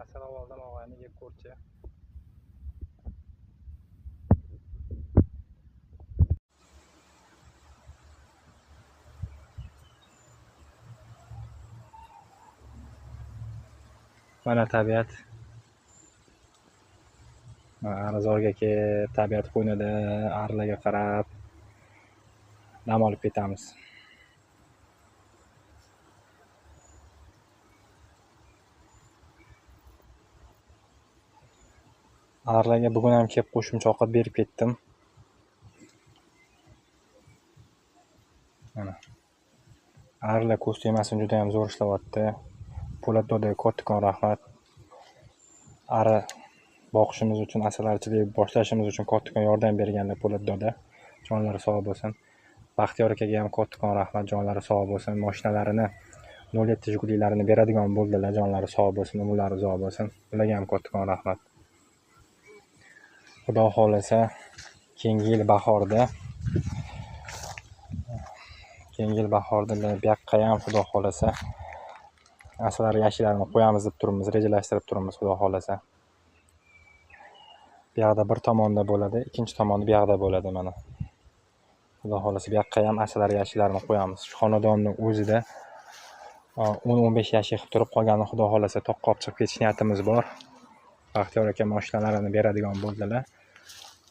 Asal oldim og'ayni, yeb ko'rchi. Mana tabiat. Mana arizorga kelib, tabiat qo'ynida arilarga qarab dam olib ketamiz. Arilarga bugun ham kelib qo'shimcha ovqat berib ketdim. Mana arilar ko'z tegmasin, juda ham zo'r ishlayapti. Po'lat dodaga kattakon rahmat. Ari boqishimiz uchun, asalarichilik boshlashimiz uchun kattakon yordam berganlar Po'lat doda. Jonlari sog' bo'lsin. Baxtiyor akaga ham kattakon rahmat, jonlari sog' bo'lsin. Mashinalarini 07 Jigulilarini beradigan bo'ldilar, jonlari sog' bo'lsin, umrlari uzoq bo'lsin. Ularga ham kattakon rahmat. Xudo xohlasa keyingi yil bahorda, bu yoqqa ham xudo xohlasa asalari yashillarini qo'yamiz deb turibmiz, rejalashtirib turibmiz xudo xohlasa. Bu yoqda bir tomonda bo'ladi, ikkinchi tomoni bu yoqda bo'ladi mana. Xudo xohlasa bu yoqqa ham asalari yashillarini qo'yamiz. Shu xonadonning o'zida 10-15 yashil qilib turib, qolganini xudo xohlasa toqqa olib chiqib ketish niyatimiz bor. Baxtiyor aka mashinalarini beradigan bo'ldilar.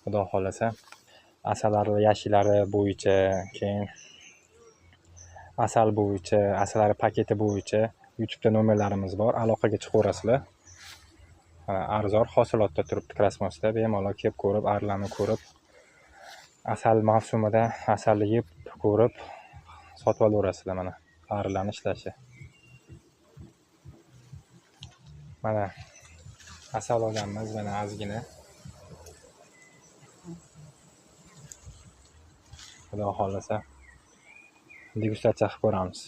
Xudo xohlasa asalari yashillari bo'yicha, keyin asal bo'yicha, asalari paketi bo'yicha YouTube'da nomerlarimiz bor, aloqaga chiqaverasizlar. Mana arizor hosilotda turibdi Krasmosda, bemalol kelib ko'rib, arilarni ko'rib, asal mavsumida asalni yeb ko'rib sotib olaverasizlar mana arilarni ishlashi. Mana asal olganmiz, mana ozgina. Xudo xohlasa degustatsiya qilib ko'ramiz.